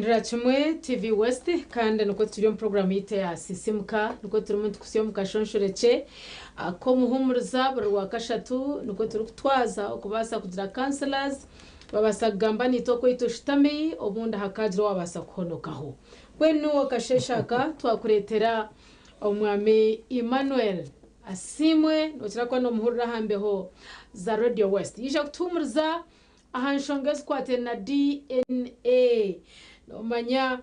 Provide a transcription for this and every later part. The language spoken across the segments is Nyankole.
Nituhindura kimwe TV West kandi nikwo turi omu puroguramu yaitu eya Sisimuka. Nikwo turimu nitukutsya omu kashonshorekye ak'omuhumuriza buri Rwakashatu. Nikwo turikutwaza okubaasa kugira counsellors babaasa kugamba naitwe oku itwe oshutami obundi hakaagira owaabaasa kuhonokaho. Mbwenu akasheeshe aka twakureetera Omwami Emmanuel Asiimwe, nookira kuba noomuhurira aha mbeho za Radio West. Yaija kutuhuumuriza aha nshonga ezikwataine na DNA. Noomanya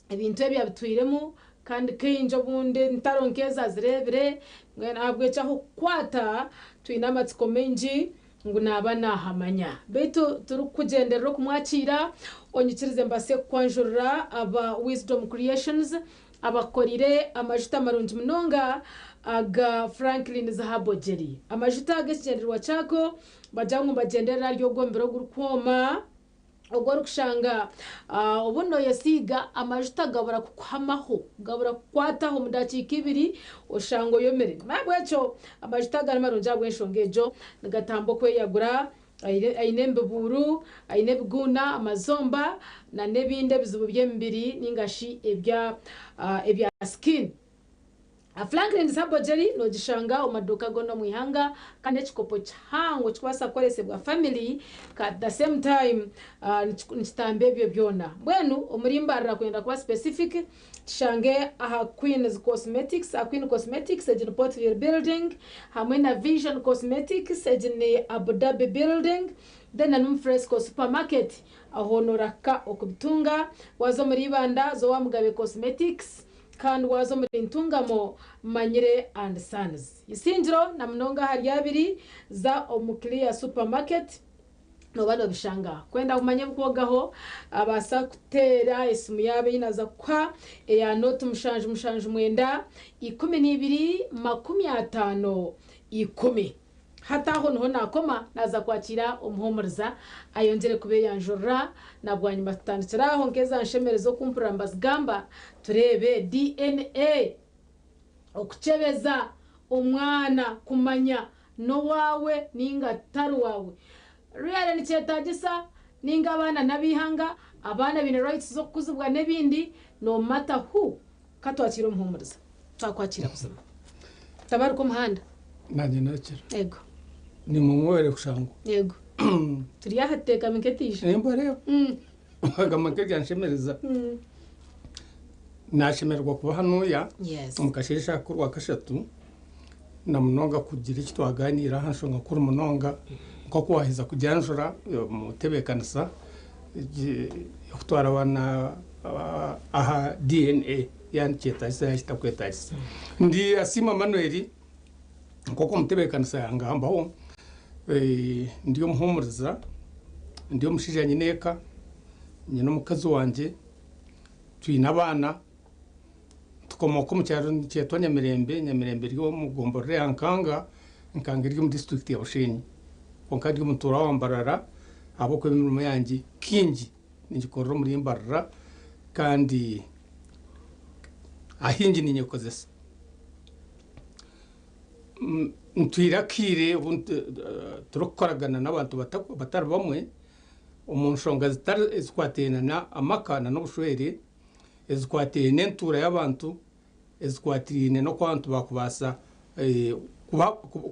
ebintu ebi abitwiremu kandi kaingi obundi entaro nk'ezo azireebire, mbwenu ahabw'ekyo ah'okukwata twine amatsiko maingi ngu naaba naahamanya. Beitu turikukugyenderera okumwakiira, onyikirize mbaase kukwanjurira aba Wisdom Creations abakorire amajuta marungi munonga aga Franklin's Herbal Jelly. Amajuta aga ekigyendererwa kyago bagira ngu nibagyenderera ahari ogwo mubiri ogurikwoma, ogu orikushanga obu nooyesiiga amajuta gabura kukuhamaho, gabura kukukwataho omu dakiika ibiri oshanga oyomire. N'ahabw'ekyo amajuta aga nimarungi ahabw'enshonga egyo, nigatamba okweyagura, aine emibuuru, aine ebiguuna, amazomba n'ebindi ebizibu by'emibiri ninga shi ebya skin. Franklin's Herbal Jelly nogishanga omu maduuka goona omu ihanga kandi n'ekikopo kihango ekirikubaasa kukoresibwa family at the same time nikitamba ebyo byona. Mbwenu omuri Mbarara kwenda kuba specific kishange aha Queen's Cosmetics, aha Queen Cosmetics egi ni Portville Building hamwe na Vision Cosmetics egi ni Abu Dhabi Building then na n'omu Fresco Supermarket aho norahika okubitunga. Waaza omuri Ibanda za owa Mugabe Cosmetics. Kandi waaza omuri Ntungamo, Manyire and Sons. Isingiro na munonga ahari abiri, za omu Clear Supermarket nooba noobishanga. Kwenda kumanya ebikwogaho, abaasa kuteera esimu yaabo ei naaza kukuha eya nooti mushanju mushanju mwenda, 12 50 10. Hati aho niho naakoma, naaza kwakiira omuhuumuriza ayongyere kubeeyanjurira, na bwanyima tutandikire aho nk'eza nshemereza oku mpurira nibazigamba, tureebe DNA, okukyebeza omwana kumanya n'owaawe nainga tari waawe. Really nikyetaagisa nainga abaana n'ab'eihanga, abaana baine rights z'okukuzibwa n'ebindi, no matter who. Ka twakiire omuhuumuriza. Twakwakiira buzima. Tabaruka omuhanda. Nanye nakira. Ego. Nimwe mwebare kushangwa. Ego. Turi aha tuteekami nk'etiija. Nimbareeba. Wagamba nk'eryanshemereza. Nashemererwa kuba hanuya Yes. omu kasheeshe aka k'orwakashatu na munonga kugira eki twagaaniira aha nshonga nkuru munonga nk'oku waaheza kugyanjura omu ntebeekanisa y'okutwara abaana aha DNA yaaba nikyetaagisa yaaba kitakwetaagisa. Ndi Asiimwe Emmanuel nk'oku omutebeekanisa yangambaho, ndi omuhuumuriza, ndi omushaija nyine eka, nyine omukazi wangye, twine abaana. Tukomooka omu kyaro nikyetwa Nyamirembe, Nyamirembe eri omu gomborora ya Nkanga, Nkanga eri omu disiturikiti ya Bushenyi. Kwonka ndi omutuura wa Mbarara ahabw'okuba emirimo yangye kaingi ningikorera omuri Mbarara kandi ahaingi ninyekozesa. Ntwire akaire obu turikukoragana n'abantu batari bamwe omu nshonga ezikwataine n'amaka n'obushwere. ezikwatiraine n'entuura y'abantu, ezikwatiraine n'oku abantu baakubaasa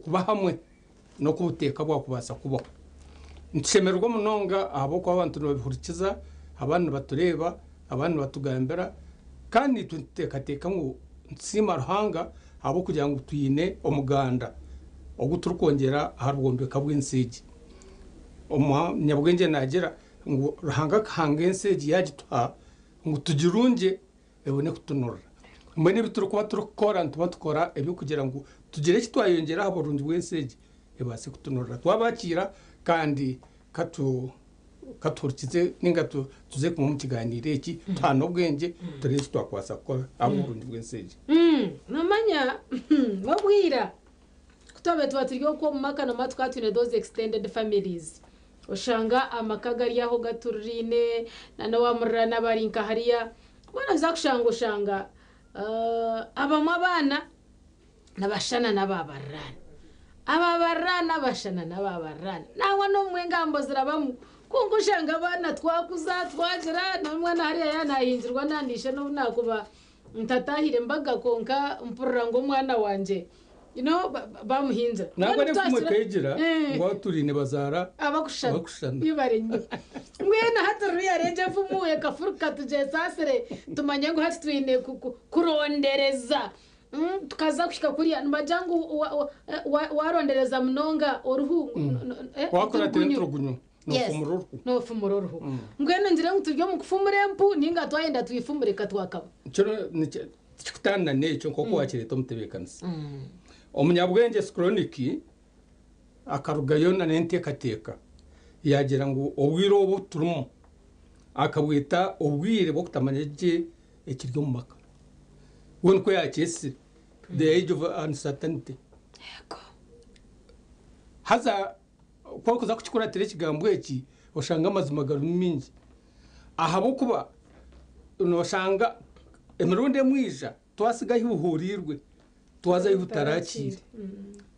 kuba hamwe n'oku obuteeka bwakubaasa kubaho. Nitushemererwa munonga ahabw'okuba abantu nibabihurikiza, abandi nibatureeba, abandi nibatugambira kandi naitwe nituteekateeka ngu nitusiima Ruhanga ahabw'okugira ngu twine omuganda ogu turikwongyera aha rwombeka bw'ensi egi. Omunyabwengye naagira ngu Ruhanga akahanga ensi egi yaagituha ngu tugirungye ebone kutunurira. Mbwenu ebi turikuba turikukora nituba nitukora eby'okugira ngu tugire eki twayongyera aha burungi bw'ensi egi ebaase kutunurira. Twabakiira kandi ka tuhurikize nainga tuze kumwe omu kigaaniiro eki tuhane obwengye turebe eki twakubaasa kukora ahabw'oburungi bw'ensi egi. Noomanya n'obwira ku twabaire tuba turi okwo omu maka noomanya tukaba twine those extended families. Oshanga amaka gari aho gaturiraine na n'owamuriraana bari nka hariya. Mbwenu oza kushanga oshanga abamwe abaana nibashushana n'aba bariraana. Aba bariraana bashushana n'aba bariraana. Nangwa n'obumwe engambo zirabamu. Kwonka oshanga abaana twakuza twagira n'omwana hariya yaaba naahingirwa naaniisha n'obu naakuba ntataahire mbaga kwonka mpurira ngu omwana wangye you know, bamuhingira. Nangwa Mbwenu n'enfumu twakira ekeegira ngu abaturiine bazaara abakushushana. abakushushana. Ibare nnyo. Mbwenu hati ruriya egyo enfumu ekafuruka tugyesaasire tumanye ngu hati twine kurondereza. Tukaza kuhika kuriya nibagira ngu warondereza munonga oruhu Wakuratira enturugunyu nofumura oruhu. Nofumura oruhu. Mbwenu ngire ngu turi omu kufumura empu ninga twayenda twifumure katwakaba. Kino tikikutaana n'ekyo nk'oku wakireeta omu tebeekanisa. Omunyabwengye Skronick akarugayo n'enteekateeka yaagira ngu obwire obu turimu akabweta obwire bw'okutamanya gye ekiri omu maka. We nikwo yaakyetsire, the age of uncertainty. Haza ku orikuza kukikuratira ekigambo eki, oshanga amazima garimu maingi. Ahabw'okuba nooshanga emirundi emwe eija twasiga ahu buhuuriirwe twaza ahu butarakiire.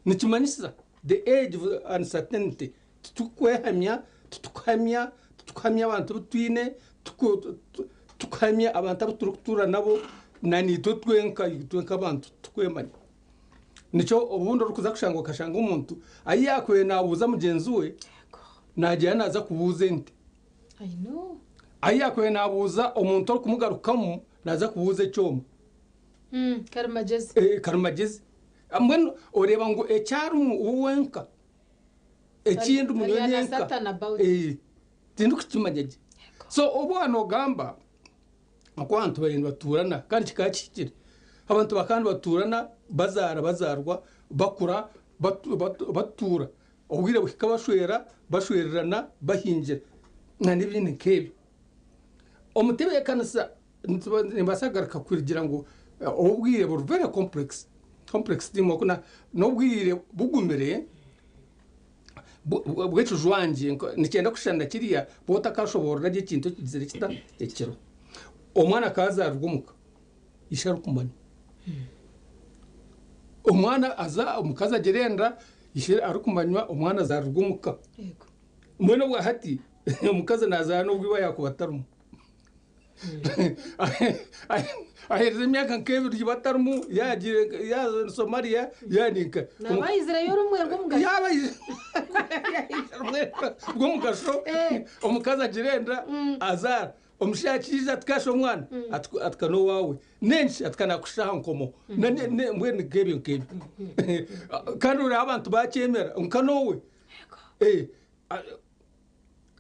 Nikimanyisa the age of uncertainty titurikwehamya, titukuhamya, titukuhamya abantu abu twine, titukuhamya abantu abu turikutuura nabo, na naitwe twenka itwe nk'abantu titukwemanya. Nikyo obundi orikuza kushanga okashanga omuntu ahu yaakubaire naabuuza mugyenzi we, naagira naaza kubuuza ente. Ahu yaakubaire naabuuza omuntu orikumugarukamu, naaza kubuuza ekyoma. Karimagyezi. Karimagyezi. Mbwenu oreeba ngu eki arimu we wenka, ekindi munyo nyenka, tindikukimanya gye. So obu waaba noogamba oku abantu baabaire nibatuurana kandi kikaba kihikire, abantu bakaba nibatuurana bazaara bazaarwa, bakura batuura, obwire buhika bashwera, bashwererana, bahingira n'ebindi nk'ebyo. Omu ntebeekanisa nimbaasa kugaruka kugira ngu obwire buri very complex, complex n'obwire bugumire bw'ekijwangye nikyenda kushushana na kiriya waaba otakashoboorora gye ekintu ekigizire kita ekiriho. Omwana akaba azaarirwa omuka ishe arikumanya. Omwana aza omukazi agira enda ishe arikumanywa omwana azaarirwa omuka. Mbwenu obwa hati omukazi naazaara n'obu iba yaakuba atarimu. Aheerize emyaka nk'ebiri iba atarimu yaagiire yaaza Somalia yaaninka. Naaba aizireyo rumwe rw'omugasho. Yaaba rumwe rw'omugasho omukazi agira enda azaara. Omushaija akiija ati kasha omwana ati ka n'owaawe. N'enki ati ka naakushusha aha nkomo. Mbwenu nk'ebyo nk'ebyo. Kandi oreeba abantu baakyemera ngu ka n'owe.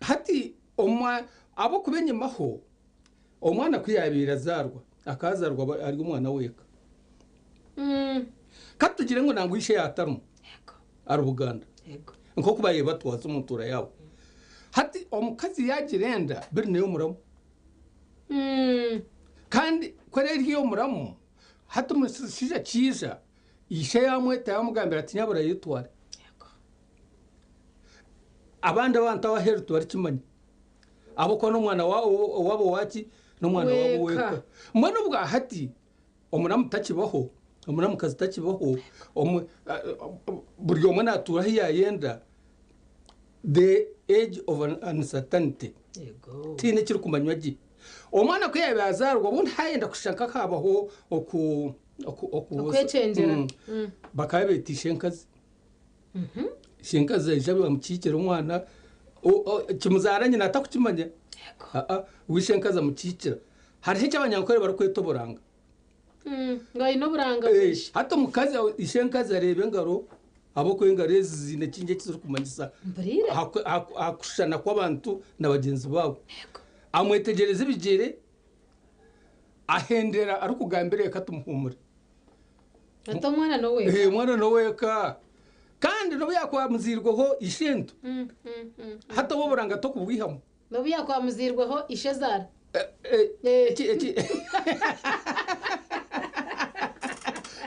Hati ahabw'okuba enyimaho, omwana ku yaabaire azaarwa, akaba azaarwa ari omwana w'eka. Ka tugire ngu nangwa ishe yaatarimu, ari Buganda, nk'oku baabaire batwaza omu ntuura yaabo. Hati omukazi yaagira enda, biri niyo omuramu. Kandi ku eri omuramu, hati omushaija akiija, ishe yaamweta yaamugambira ati nyabura yetware. Abandi abantu abaheru tibarikimanya ahabw'okuba n'omwana waabo waki? N'omwana waabo wenka. Mbwenu obwa hati omuramu takibaho, omuramukazi takibaho, buri omwe naatuura ahu yaayenda, the age of uncertainty tihaine ekirikumanywa gye. Omwana ku yaabaire azaarwa obundi haayenda kushusha nk'ahabaho oku Okwekyengyera. Bakaba beeta ishenkazi. Ishenkazi aija amukiikira omwana, kimuzaara nyina atakukimanya, aa we ishenkazi amukiikira. Hariho eki Abanyankore barikweta oburanga. Ngu aine oburanga bwingi. Hati omukazi ishenkazi areeba engaro ahabw'okuba engaro ezi ziine kingi eki zirikumanyisa Mpuriire. aha kushushana kw'abantu na bagyenzi baabo. Amwetegyereza ebigyere, ahendera arikugambira eka ati muhuumure. Ati omwana n'ow'eka. Eh, omwana n'ow'eka. Kandi n'obu yaakuba amuzairweho ishento, hati obu oburanga tokubwihamu. N'obu yaakuba amuzairweho ishezaara. Eh, eh, Eh. eki eki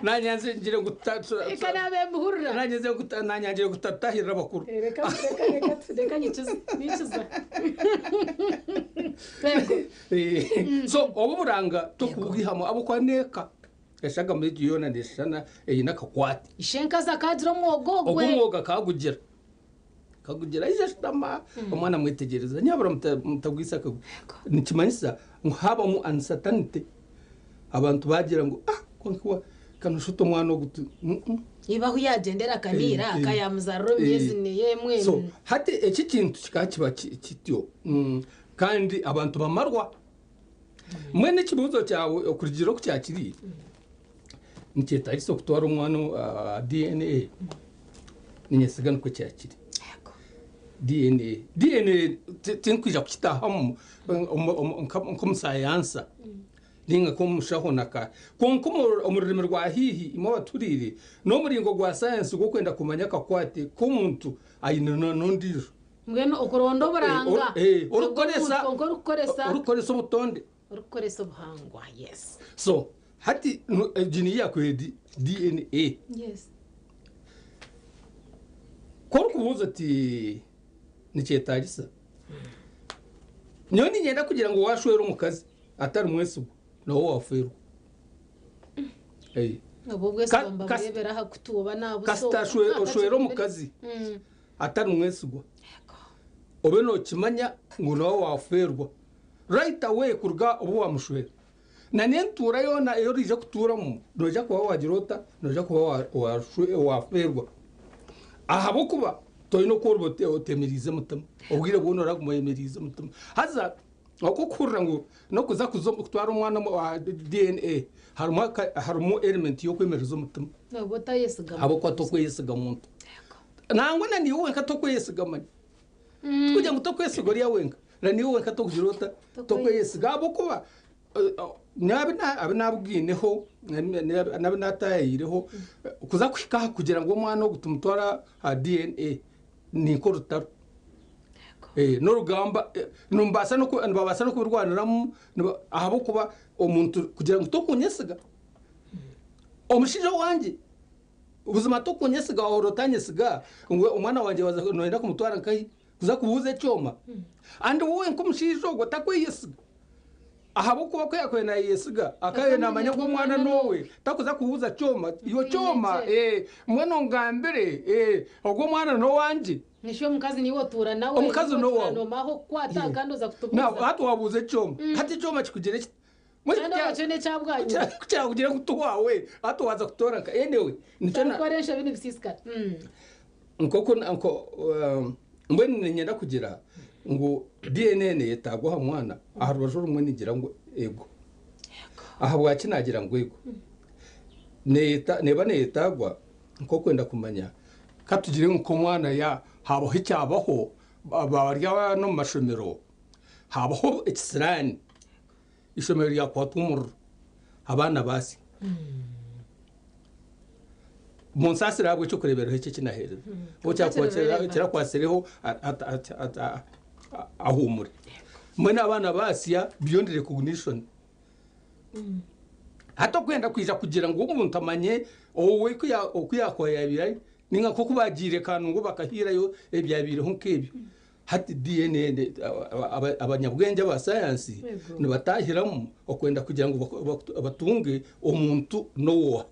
Naanye nze ngire ngu tuta- tu- Reka naabe mbuhurira. Naanye nze ngu tuta- naanye ngire ngu tutatahirira abakuru. Eh, Reka reka reka reka nyikize nikiza. Yego. Eh, so obu buranga tokubwihamu ahabw'okuba n'eka. Eshagama egyo yoona neeshushana eine akakwate. Ishenkazi akaagira omwoga Ogwo ogwe. omwoga akaagugira. Kakugira aija ashutama, omwana amwetegyereza. Nyabura mutagwisa akagwe. Nikimanyisa ngu haabamu uncertainty, abantu baagira ngu ah kwonka iwe ka noshuta omwana ogu tu Iba ahu yaagyendera akaniira aka yaamuzaarira omu myezi niyo emwe. So hati eki kintu kikaba kiba kityo kandi abantu bamarwa. Mbwenu ekibuuzo kyawe okurugiirira oku kyakiri, nikyetaagisa okutwara omwana aha DNA? Niinyesiga nikwo kyakiri. DNA, DNA tinkwija kukitaahamu nk'omusayansa ninga nk'omushaho naka kwonka omu rurimi rwa haihi imwe abaturiire n'omuringo gwa sayansi gw'okwenda kumanya akakwate k'omuntu aine n'ondiijo. Mbwenu okuronda oburanga orikukoresa kwonka orikukoresa orikukoresa obutonde. Orikukoresa obuhangwa, yes. So hati egi niyo yakuhaire DNA. Ku orikubuuza oti nikyetaagisa, nyowe niinyenda kugira ngu waashwera omukazi atari mwesigwa, nawe waafeerwa. Obwo obwesigwa nibabureebera aha kutu oba n'aha buso. Kasita oshwera omukazi atari mwesigwa, obe nookimanya ngu nawe waafeerwa right away kuruga obu waamushwera. Na n'entuura yoona ei oriija kutuuramu noija kuba waagira ota? Noija kuba waafeerwa. Ahabw'okuba toine oku oriba otemereize omutima. Obwire bwona oraguma oyemereize omutima. Haza oku okuhurira ngu n'okuza kutwara omwana aha DNA harimu harimu element y'okwemereza omutima. Nooba otayesiga muntu. Ahabw'okuba tokweyesiga muntu. Nangwa na niiwe wenka tokweyesiga manya. Tikugira ngu tokwesiga oriya wenka, na niiwe wenka tokugira ota? Tokweyesiga ahabw'okuba nyowe abu nabugaineho, n'abu naataayayireho, kuza kuhika aha kugira ngu omwana ogu tumutware aha DNA ni nk'orutaro. N'orugamba nibabaasa n'okubirwaniramu ahabw'okuba omuntu kugira ngu tokunyesiga, omushaija owangye buzima tokunyesiga wahurira otanyesiga ngu omwana wangye noyenda kumutwara nkahi? Kuza kubuuza ekyoma? And we nk'omushaija ogwo takweyesiga ahabw'okuba ku yaakubaire naayeyesiga akaabaire naamanya ngu omwana n'owe takuza kubuuza kyoma iwe kyoma mbwenu ongambire ogwo omwana n'owangye. Eshi omukazi niiwe otuura nawe, Omukazi niiwe otuura n'owaawe. noomuha ah'okukwata kandi oza kutubuuza. Hati waabuuza ekyoma, hati ekyoma kikugire kita? Kandi obwo kyo n'ekya bwanyima. Ku kyakugira ngu ti waawe, hati waaza kutoora nka anyway nikyo na. Twakora enshobi nibisiisikara. Nk'oku nko mbwenu niinyenda kugira ngu DNA neeyetaagwa aha mwana, aha rubaju orumwe nigira ngu eego. Ahabwaki naagira ngu eego? Neeyeta neeba neeyetaagwa nk'okwenda kumanya ka tugire ngu nk'omwana ya haabaho ekyabaho bari n'omu mashomero haabaho ekisiraani Eishomero ryakwatwa omuriro abaana baasya. Munsaasire ahabw'eky'okureeberaho eki eki naheereza. Ou kirakwasireho ahuumure. Mbwenu abaana baasya beyond recognition. Hati okwenda kwija kugira ngu omuntu amanye owe oku yaakuba yaabaire ari, nainga nk'oku baagiire Kanungu bakahiirayo ebyabaireho nk'ebyo. Hati DNA abanyabwengye aba sayansi nibatahiramu okwenda kugira ngu batunge omuntu n'owoha,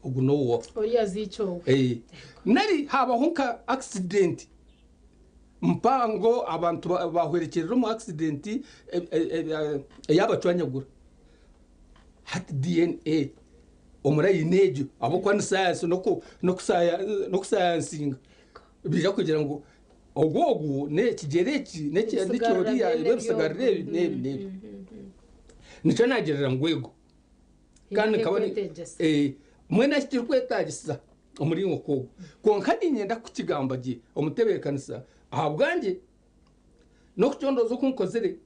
ogu n'owoha. Oriya aziikye owe. Nari habaho nka accident mpango abantu bahwerekyerera omu accident eyabacwanyagura, hati DNA omu layini egyo ahabw'okuba ni sayansi n'okusayansinga Baija kugira ngu ogu ogu n'ekigyere eki n'ekyoriya ebisigarira ebi n'ebi n'ebi. Nikyo naagirira ngu ego. Kandi nkaba mbwenu eki kirikwetaagisa omuringo nk'ogwo. Kwonka niinyenda kukigamba gye omu ntebeekanisa ahabwangye n'okucondooza oku nkozire,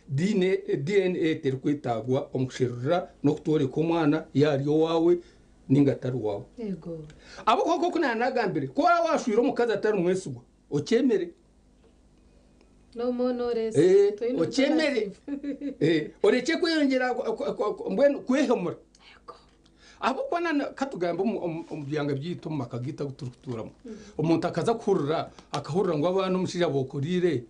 DNA terikwetaagwa omu kusherura n'okutworeka omwana yaaba ari owaawe ninga atari owaawe. Ahabw'okuba nk'oku naanagambire, ku oraabe waashwire omukazi atari mwesigwa, okyemere. Okyemere. Orekye kweyongyera mbwenu kwehemura. Ahabw'okuba na ka tugambe omu byanga byaitu omu maka gaitu agu turikutuuramu, omuntu akaza kuhurira akahurira ngu abaana omushaija abookoreire,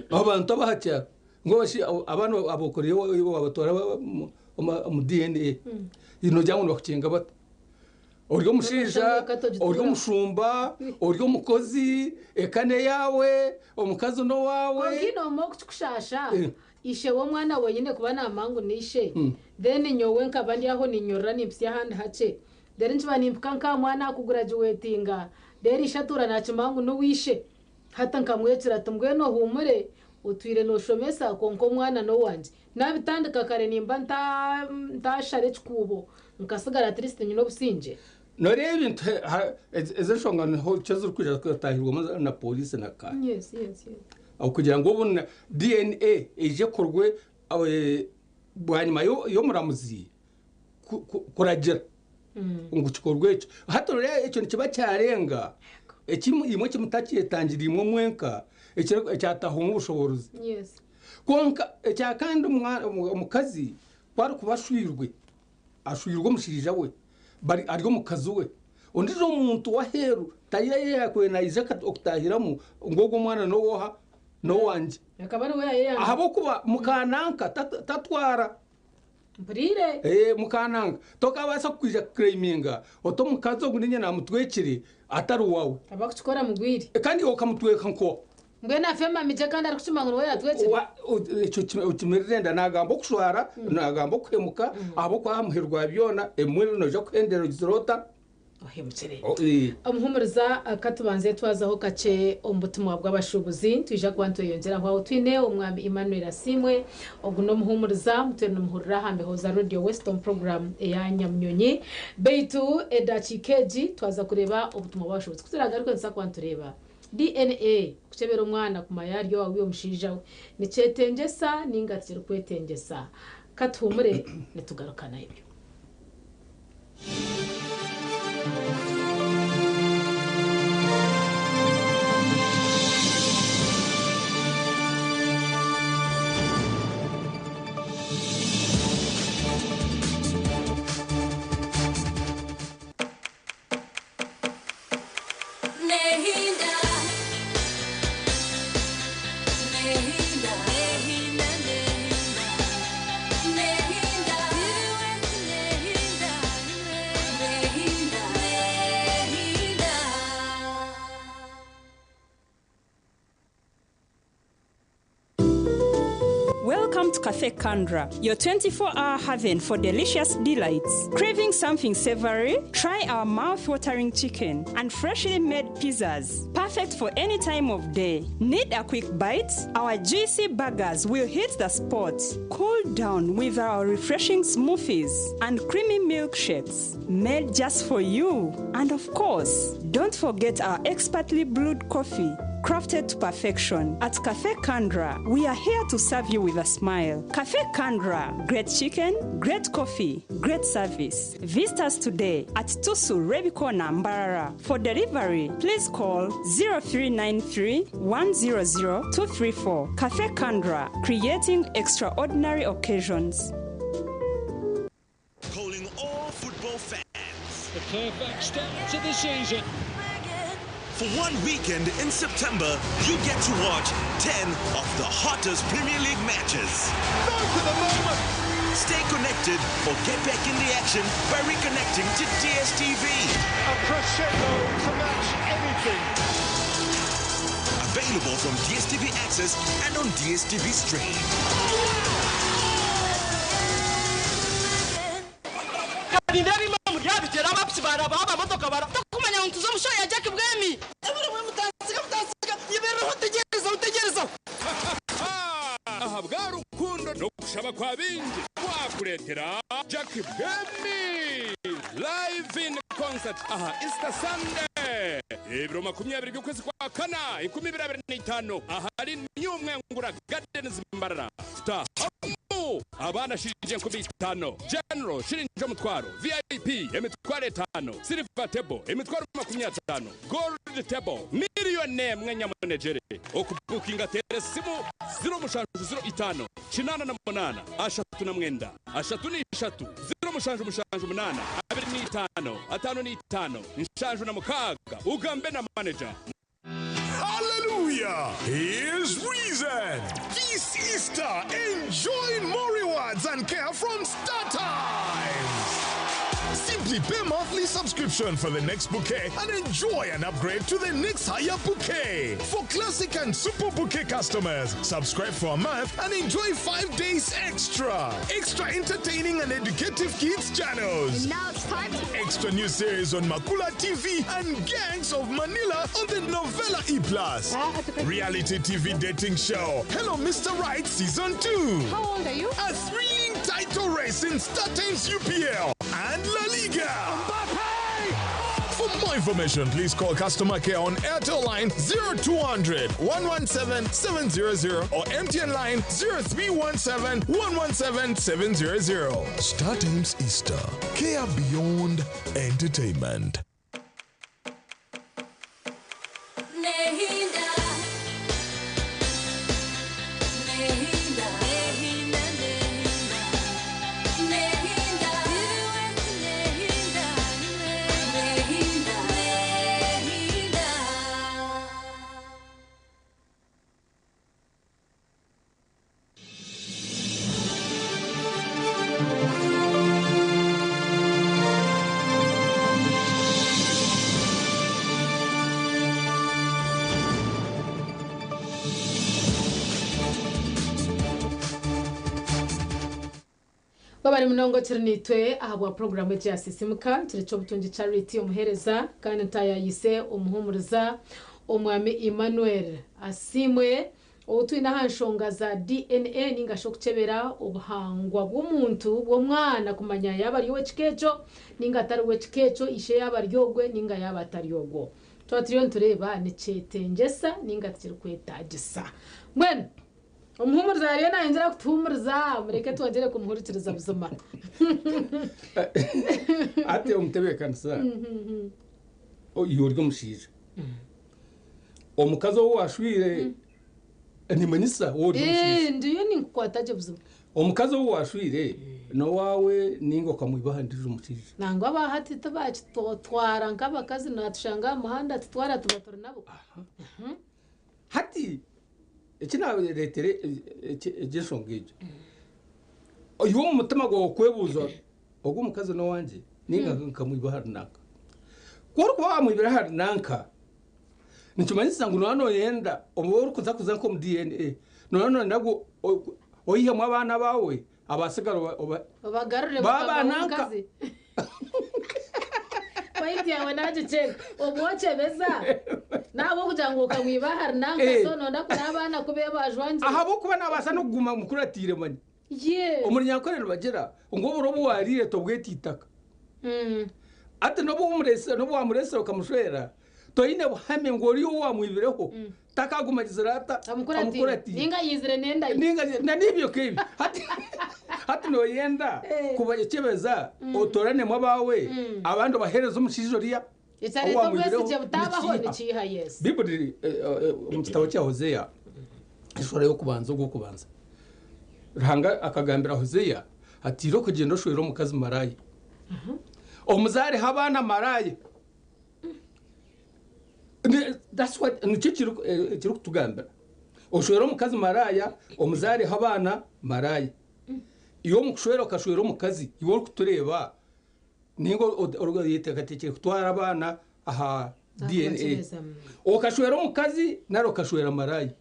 abantu ab'aha kyaro ngu abaana abookoreire waabatwara omu DNA, nogira ngu nibakukinga bata? Ori omushaija, ori omushumba, ori omukozi, eka n'eyaawe, omukazi n'owaawe. Kwonka inooma okukikushaasha, ishe w'omwana wenyine kuba naamanya ngu n'ishe, then nyowe nkaba ndi aho ninyorora nimpitsya ahandi hakye, reero nkiba nimpika nk'aha mwana aha kugurajuwetinga, reero ishe atuura naakimanya ngu n'owaishe. Hati nkamwekira ati mbwenu ohuumure, otwire nooshomesa kwonka omwana n'owangye. Naabitandika kare nimba ntaashara ekikuubo nkatsigara at least nyine obusingye. Nooreeba ebintu ezi enshonga niho nikyo zirikwija kutaahirwamu na pooriisi na kaari. Yes, yes, yes. Okugira ngu obu DNA eije ekorwe bwanyima y'omuramuzi kuragira ngu kikorwe ekyo. Hati reero ekyo nikiba kyarenga eki imwe eki mutakyetangire imwe mwenka ekyatahwamu obushoboorozi. Kwonka ekya kandi omukazi ku arikuba ashwirwe, ashwirwe omushaija we, ari omukazi we, ondiijo omuntu w'aheeru taine ahu yaakubaire naija okutahiramu ngu ogu omwana n'owooha? N'owangye. Ahabw'okuba mukananka tatwara. Mpuriire. Ee, mukananka. Tokabaasa kwija kuclaiminga oti omukazi ogu niinye naamutwekire atari waawe. Abakukikora mugwire. Kandi iwe okamutweka nkoha? Mbwenu afe mamigye kandi arikukimanya ngu niwe yaatwekire? Ekyo okimirire enda. Naagamba okushwara, naagamba okuhemuka, ahabw'okuba aha muheru gwa byona, ebimwe noija kuhendera ogizire ota? Ohemukire. Omuhumuriza, Ka tubanze twazaho kakye omu butumwa bw'abashuubuzi. Nitwija kuba nitweyongyeraho aho twine Omwami Emmanuel Asiimwe. Ogu n'omuhuumuriza, mutwire nimuhurira aha mbeho za Radio West omu puroguraamu eya Nyamunyonyi. Beitu edakiika egi twaza kureeba obutumwa bw'abashuubuzi. Ku turagaruke nituza kuba nitureeba DNA, kukyebera omwana kumanya ari owaawe omushaija we nikyetengyesa nainga tikirikwetengyesa. Ka tuhuumure nitugaruka naibyo. Welcome to Cafe Kandra, your 24 hour haven for delicious delights. Craving something savory? Try our mouth watering chicken and freshly made pizzas, perfect for any time of day. Need a quick bite? Our juicy burgers will hit the spot. Cool down with our refreshing smoothies and creamy milkshakes made just for you. And of course, don't forget our expertly brewed coffee crafted to perfection. At Cafe Kandra, we are here to serve you with a smile. Cafe Kandra, great chicken, great coffee, great service. Visit us today at Tusu Rebikona Mbarara. For delivery, please call 0393 100 234. Cafe Kandra, creating extraordinary occasions. Calling all football fans. The perfect start to the season. For one weekend in September, you get to watch 10 of the hottest Premier League matches. to the moment! Stay connected or get back in the action by reconnecting to DSTV. A crescendo to match anything. Available from DSTV Access and on DSTV Stream. Ahabwa rukundo n'okushaba kwa bingi twakureetera Jack Bwemi live in concert aha Easter Sunday ebiro 20 by'okwezi kwa kana 2025 ahari New Mwengura Gardens Mbarara. Tutahamu abaana shiringi 5000, General shiringi 10,000, VIP 50,000, Silver table 50,000, Gold table 1,000,000 nyamunegyere. Okubukinga teera esimu 0705 88 39 33 0778 25 55 76 ugambe na manager. Hallelujah! Here's reason. This Easter, enjoy more rewards and care from Star Times. Simply pay monthly subscription for the next bouquet and enjoy an upgrade to the next higher bouquet. For classic and super bouquet customers, subscribe for a month and enjoy 5 days extra. Extra entertaining and educative kids channels. And now it's time to Extra new series on Makula TV and Gangs of Manila on the Novella E Plus. Reality TV dating show Hello Mr. Right Season 2. How old are you? A thrilling title race in StarTimes UPL and La Liga. For more information, please call customer care on Airtel line 0200 117 700 or MTN line 0317 117 700. StarTimes Easter. Care beyond entertainment. Babari munonga turi nitwe ahabwa puroguramu egi ya Sisimuka. Turi Ky'obutungi Charity omuheereza kandi ntayayise omuhumuriza omwami Emmanuel Asiimwe, ou twine aha nshonga za DNA ninga shi okukyebera obuhangwa bw'omuntu bw'omwana kumanya yaaba ari ow'ekika ekyo ninga atari ow'ekika ekyo, ishe yaaba ari ogwe ninga yaaba atari ogwo. Twaba turiyo nitureeba nikyetengyesa ninga tikirikwetaagisa. Mbwenu omuhumuriza ariyo nayongyera kutuhumuriza, mureke twongyere kumuhurikiriza buzima. Ati omutebeekanisa iwe ori omushaija, omukazi ou waashwire nimanyisa waaba ori omushaija. Eh, ndiyo ninkukwata gye buzima. Omukazi ou waashwire n'owaawe ninga okamwiba aha ndiijo mushaija? Nangwa aba hati tibakitwara nk'abakazi, naatushanga aha muhanda tutwara tuba turi nabo. Hati eki naareetere egi enshonga egyo, iwe omu mutima gwawe okwebuuza ogu omukazi n'owangye ninga nkamwiba ahari nanka. Ku orikuba waamwibire ahari nanka, nikimanyisa ngu nooba nooyenda obu orikuza kuza nk'omu DNA, nooba nooyenda ngu oihemu abaana abaawe abaatsigara Obagarure baaba mukama nanka. w'omukazi. Point yawe nagikyega. Obwo okyebeza nahabw'okugira ngu okamwiba ahari nanka so noyenda kureba abaana ku bebajwangire. Ahabw'okuba naabaasa n'okuguma amukuratiire manya. Omuri Nyankore nibagira ngu oburo obu waariire tobweta itaka. Hati n'obu wamureetsire okamushwera, toine buhame ngu oriya ou waamwibireho takaaguma agizire ata? Amukuratiire. Ninga yaizire n'enda ye. Ninga na n'ebyo nk'ebyo. Hati hati nooyenda kubakyebeza otooranemu abaawe abandi obaheereze omushaija oriya ou Ekyareeta waamwibireho obwesigye butabaho nikiiha? nikiiha yes. Baiburi omu kitabo kya Hosea eshuura y'okubanza ogw'okubanza, Ruhanga akagambira Hosea ati, Irooko gyenda oshwere omukazi maraaya, omuzaareho abaana maraaya. That's what nikyo ekirikutugambira. Oshwere omukazi maraaya, omuzaareho abaana maraaya. Iwe omu kushwera okashwera omukazi, iwe orikutureeba, ninga oyeteekateekire kutwara abaana aha DNA, okashwera omukazi nari okashwera maraaya.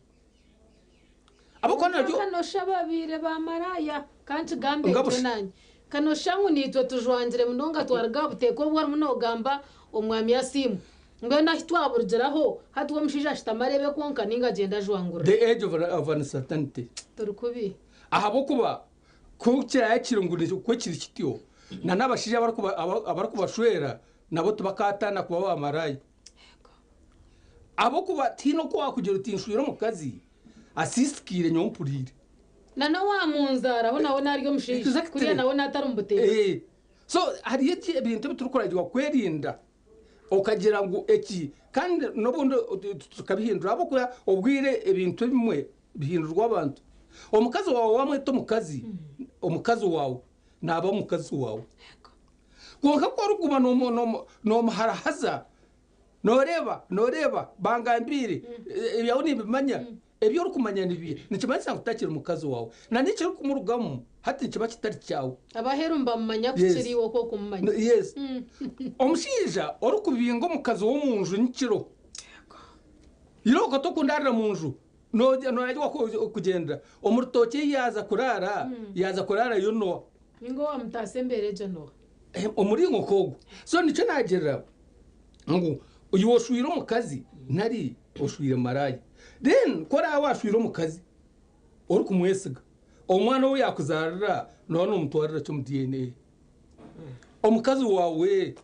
Ahabw'okuba naryo. Kanosha ababaire ba maraaya, ka nkigambe ntyo naanye. Kanosha ngu naitwe tujwangire munonga twaruga aha buteeka obu orimu noogamba Omwami Asiimwe. Mbwenu ahi twaburugiraho, hati we omushaija ashutame areebe kwonka nainga agyende ajwangurure? The age of uncertainty. Turi kubi. Ahabw'okuba ku kiraabe kiri ngu nikwo kiri kityo, na n'abashaija abarikubashwera nabo tibakaataana kuba baamaraaya. Ahabw'okuba tihaine oku waakugira oti nshwire omukazi asiisikaire nyowe mpuriire. Na n'owaamunzaaraho nawe naarya omushaija, kuriya nawe naatari omu buteeka. So hariyo ebintu ebi turikuragirwa kwerinda okagira ngu eki kandi n'obundi tukabihindura ahabw'okuba obwire ebintu ebimwe bihindurwa abantu. Omukazi waawe waamweta omukazi, omukazi waawe naaba omukazi waawe. Kwonka ku orikuguma noomuharahaza, nooreeba, nooreeba, bangambiire, ebyawe nimbimanya. Ebi orikumanya ni biiha? Nikimanyisa ngu takiri mukazi waawe. Na n'ekirikumurugamu hati nikiba kitari kyawe. Abaheru nibamumanya kukira iwe oku orikumumanya. Yes. Omushaija orikubinga omukazi w'omu nju nyekiro, irooko tokundaarira mu nju, nooragirwa kugyenda omu rutookye ei yaaza kuraara, yaaza kuraarayo n'oha? Ninga owaamutaasa embeera egyo n'oha? Omuringo nk'ogwo. So nikyo naagirira ngu iwe oshwire omukazi nari oshwire maraaya. Then ku oraabe waashwire omukazi orikumwesiga, omwana ou yaakuzaarira nooba noomutwarira ki omu DNA? Omukazi waawe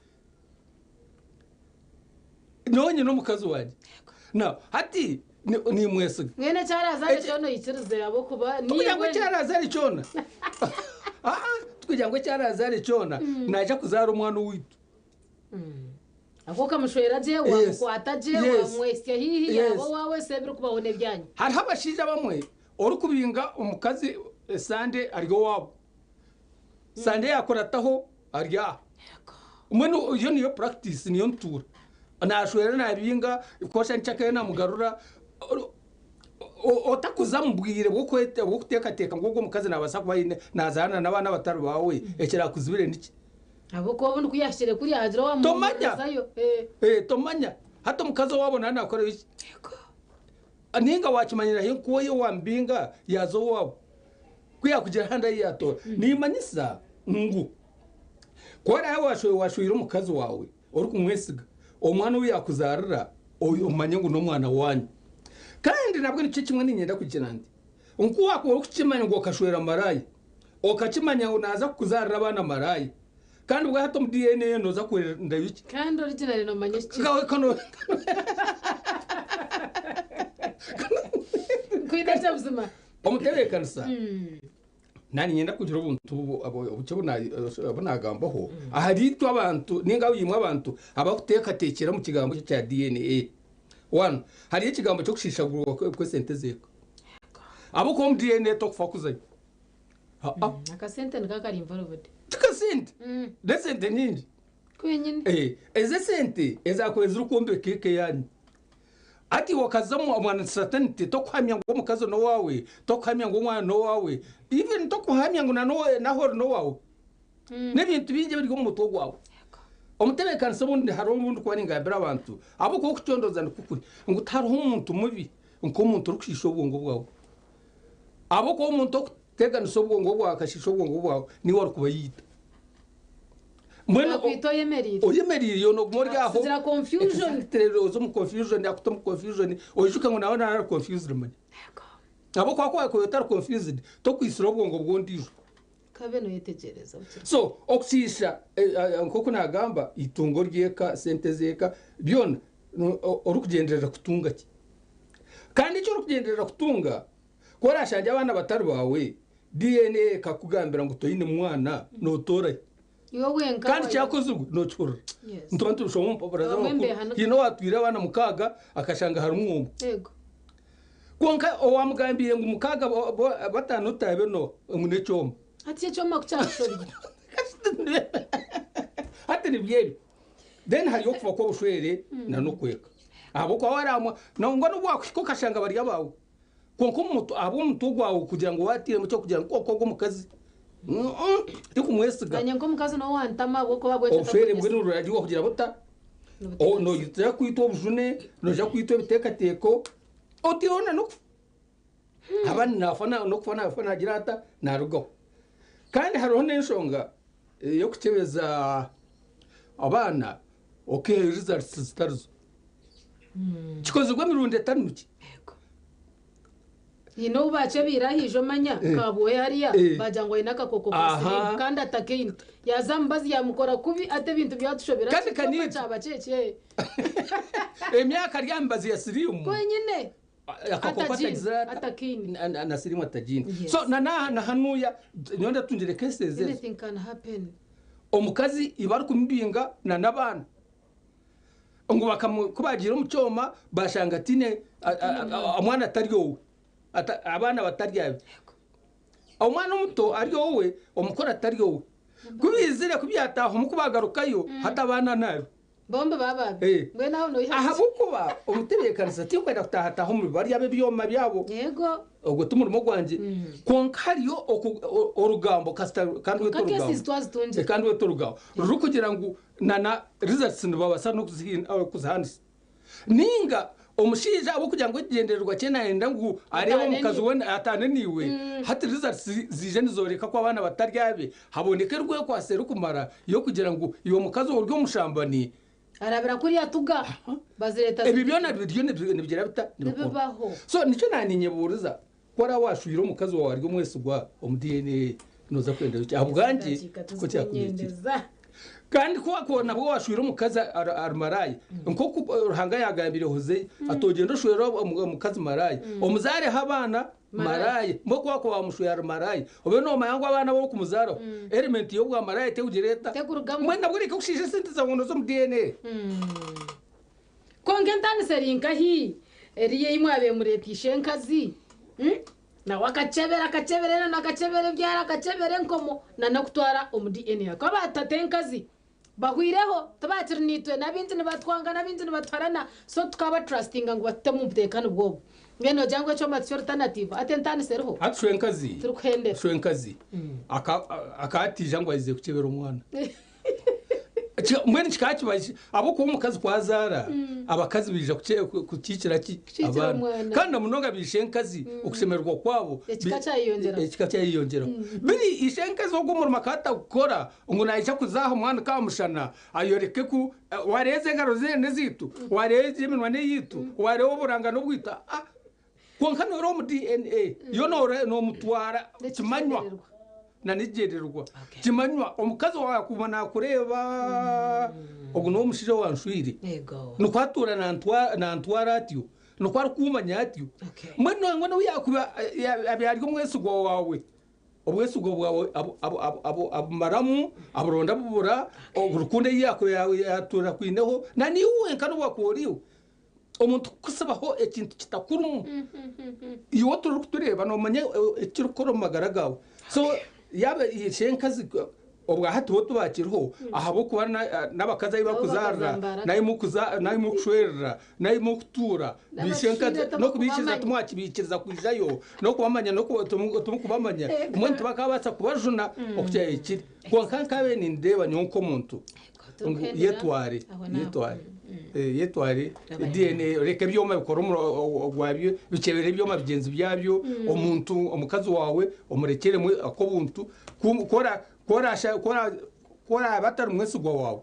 nyowe nyine omukazi wangye. Now hati nimwesiga. Mbwenu eki araazaare kyona oikirize ahabw'okuba Tikugira ngu eki araazaare kyona. Aa, tikugira ngu eki araazaare kyona naija kuzaara omwana owaitu. Ahabw'okuba okamushwera gye, waamukwata gye, waamwehitsya haihi, yaaba owaawe, so ebirikubaho n'ebyanyu. Hariho abashaija abamwe orikubinga omukazi esande ari owaabo, sande yaakurataho ari aha. Mbwenu eyo niyo practice niyo ntuura. Naashwera naabinga, kosha nkyakare naamugarura. Otakuza omu bwire bw'okuteekateeka ngu ogwo omukazi naabaasa kuba aine naazaana n'abaana abatari baawe, ekirakuzibire niki? Ahabw'okuba obundi ku yaahikire kuriya haagira Tomanya! owaamuhumuurizayo. Tomanya. Hati omukazi owaabo naaba naakorayo ki? Nainga waakimanyira hi nku oyo owaamubinga yaaza owaabo? Ku yaakugira ahandi ahu yaatoora. Nimmanyisa ngu ku oraabe waashweire omukazi waawe orikumwesiga, omwana ou yaakuzaarira omanye ngu n'omwana waanyu. Kandi nabwo nikyo kimwe niinyenda kugira nti, nku waakuba orikukimanya ngu okashwera maraaya, okakimanya ngu naaza kukuzaarira abaana maraaya, kandi bwa hati omu DNA nooza kwendayo ki? Kandi originally noomanya ekikiri. Nkwine gye buzima. Omutebeekanisa, Naanye niinyenda kugira obuntu obukye obu naagambaho ahari itwe abantu nainga imwe abantu abarikuteekateekyera omu kigambo eki ekya DNA. One, hariyo ekigambo ky'okushiishagurwa kw'esente z'eka. Ahabw'okuba omu DNA tokufa kuzayo. Aa. Akasente niko akari involved. Ti kasente, n'esente nyingi. Kwenyine. Ezo esente ezaakubaire zirikwombeka eka eyaanyu. Hati iwe okaza omu uncertainty tokuhamya ngu omukazi n'owaawe, tokuhamya ngu omwana n'owaawe, even tokuhamya ngu n'ahu ori n'owaawe. N'ebintu bingi ebiri omu mutwe gwawe. Omutebeekanisa obundi hariho obu ndikuba ningambira abantu, ahabw'okuba okucondooza nikwo kuri, ngu tihariho omuntu mubi nk'omuntu orikushiisha obwongo bwawe. Ahabw'okuba omuntu orikuteganisa obwongo bwawe akashiisha obwongo bwawe, niiwe arikuba yaita. Mbwenu Nakwita oyemereire. Oyemereire yoona oguma ori aho. Akutsigira confusion. Exactly, oza omu confusion, akuta omu confusion, oijuke ngu nawe naaba ari confused manya. Ahabw'okuba ku waakuba otari confused, tokwisire obwongo bw'ondiijo. Kabe noyetegyereza bukiri. So okushiisha nk'oku naagamba, eitungo ry'eka, sente z'eka, byona orikugyenderera kutunga ki? Kandi eki orikugyenderera kutunga, ku oraashangye abaana batari baawe, DNA ekakugambira ngu toine mwana, nootoora hi? Iwe wenka Kandi wayo. kyakozirwe nookihurira. Yes. Nituba nitushoma omu mpapura Bamwe z'amakuru, mbeha haine owaatwire abaana mukaaga akashanga harimu omwe. Yego. Kwonka owaamugambiire ngu mukaaga bataano otaabe n'oha? Ngu n'ekyoma. Hati ekyoma ku kyakushobire. Hati nibyo ebyo. Then hariyo okufa kw'obushwere na n'okweka. Ahabw'okuba waramwa nangwa n'obu wakuhika okashanga bari abaawe. Kwonka omu mutwe ahabw'omutwe gwawe kugira ngu wateiremu eky'okugira ngu kwonka ogu omukazi tikumwesiga. Nanye nk'omukazi n'owe wantama ahabw'okuba bwekyo Obushwere mbwenu niburagiirwa kugira buta? Noija kwitwa obujune, noija kwitwa ebiteekateeko, otaireho na n'okufa. Abandi naafa n'okufa naafa naagira ata? Naarugaho. Kandi hariho n'enshonga ey'okukyebeza abaana okaihayo results zitarizo. Kikozirwe emirundi etari mikye. Haine ou baakyebeire aha ijo manya kabwohe hariya baagira ngu aine akakooko ka siriimu kandi atakaine. Yaaza aha mubazi yaamukora kubi ati ebintu byatushobera Kandi kyonka kaniito. kyaba kyekye. Emyaka ari aha mibazi ya siriimu. Kwenyine. Akakooko Atagiine, atagizire ata? atakaine. Na siriimu atagiine. Yes. So na na hanuuya nyowe ndatungire cases ezo. Anything can happen. Omukazi iba arikumubinga na n'abaana. Ngu bakamu ku baagiire omu kyoma baashanga ataine omwana atari owe, abaana batari abe. Omwana omuto ari owe, omukuru atari owe. Ku baizire ku byataaha omu ku baagarukayo, hati abaana n'abe. Bombi bababi. Eh. Mbwenu aho noiha. Ahabw'okuba omutebeekanisa tinkwenda kutaahataha omu bari ab'ebyoma byabo. Yego. Ogwo ti murimo gwangye. Kwonka hariyo orugambo kasita kandi rwetwa Nka cases orugambo. twazitungire. Kandi rwetwa orugambo rurikugira ngu na na results nibabaasa n'okuzihaanisa. Ninga omushaija ahabw'okugira ngu ekigyendererwa kye nayenda ngu areebe Ataane omukazi naiwe. we ataane naiwe, hati results ziije nizooreka ku abaana batari abe, haboneke erwekwatso erikumara y'okugira ngu iwe mukazi ori omushambani. Arabira kuriya tuga bazireeta Ebi byona biriyo nibigira bita? Nibikorwa. Nibibaho. So nikyo naninyebuuriza ku oraabe waashwire omukazi waawe ari omwesigwa omu DNA nooza kwendayo ki? Ahabwangye Dakiika tikwo kyakubaire kiri. tizikunyendeza. Kandi ku wakuba nabwo waashwire omukazi ari maraaya, nk'oku Ruhanga yaagambire Hosea ati ogyende oshwere omukazi maraaya, omuzaareho abaana maraaya. Mbwenu ku wakuba waamushwire ari maraaya, obe noomanya ngu abaana abu orikumuzaaraho, element y'obwa maraaya tekugira eta? Tekurugamu. Mbwenu nabwo reka kushiisha esente zaawe ngu nooza omu DNA. Kwonka entaaniso eri nkahi eri ei mwabaire mureeteise enkazi? Nawe akakyebera, akakyebera enono, akakyebera ebyara, akakyebera enkomo na n'okutwara omu DNA. Ahakuba baatata enkazi bahwireho tibakiri naitwe, n'abaingi nibatwanga, n'abaingi nibatuharana, so tukabatrustinga ngu batute omu buteeka nibwo obwo. Mbwenu noogira ngu ekyoma tikyo alternative? Hati entaaniso eriho? Hati shwenkazi, Turikuhendera. shwenkazi akatiija ngu aizire kukyebera omwana. Mbwenu kikaba kiba ahabw'okuba omukazi ku azaara, abakazi baija kukiikira ki? Kukiikira Abaana. omwana. Kandi na munonga baishe enkazi okushemererwa kwabo Ekika kyayeyongyeraho. Ekika kyayeyongyeraho. Biri ishe enkazi ogwo omurimo akaba atakukora ngu naija kuza aha mwana Kamushana ayoreke ku wareeba ezi engaro ze n'ezaitu, wareeba egi eminwa n'eyaitu, wareeba oburanga n'obwaitu. Kwonka noreeba omu DNA yo nomutwara kimanywa na n'ekigyendererwa kimanywa omukazi waawe akuguma nakureeba ogu niwe omushaija owanshwire nikwo atuura nantwara atyo nikwo arikumanya atyo mbwenu nangwa nobu yakuba abaire ari omwesigwa waawe obwesigwa bwawe abumaramu aburonda bubura rukundo ei yakuba yatuura akwineho na naiwe wenka nobu wakuba oriiwe. Omuntu kukutsibaho ekintu kitakurimu, iwe oturikutureeba noomanya ekirikukora omu magara gaawe. So yaaba ishenkazi obwahati bo tibakiriho ahabw'okuba n'abakazi ahu barikuzaarira n'ahu murikushwerera n'ahu murikutuura bishenkazi n'okubaikiriza timwakibaikiriza kwijayo n'okubamanya timurikubamanya mbwenu tibakaabaasa kubajuna okukira ekiri. Kwonka nkaabaire nindeeba nyowe nk'omuntu ngu yetware yetware yetware DNA reka ebyoma bikore omurimo gwabyo bikyebere ebyoma bigyenzi byabyo omuntu omukazi waawe omurekyeremu ak'obuntu ku oraabe atari mwesigwa waawe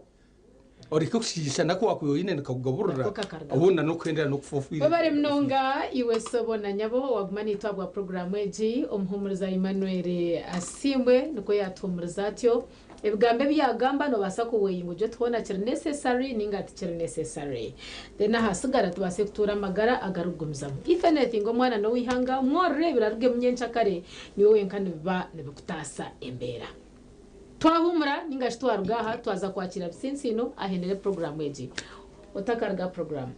oreke kushiisha naku waakuba oine nikakugaburira obundi n'okuhendera n'okufa ofiire. Webare munonga iwe sebo na nyabo waguma naitwe ahabwa puroguraamu egi. Omuhumuriza Emmanuel Asiimwe nikwo yaatuhumuriza atyo. Ebigambo ebi yaagamba noobaasa kuweigha ngu gye hoona kiri necessary nainga tikiri necessary. Then ahasigara tubaase kutuura amagara agarikugumizamu. If anything omwana n'oweihanga mworore ebirarugemu nyenkyakare niiwe wenka nibiba nibikutaasa embeera. Twahuumura nainga shi twaruga aha twaza kwakiira Bisinsiino ahendere puroguraamu egi. Otakaruga aha puroguraamu.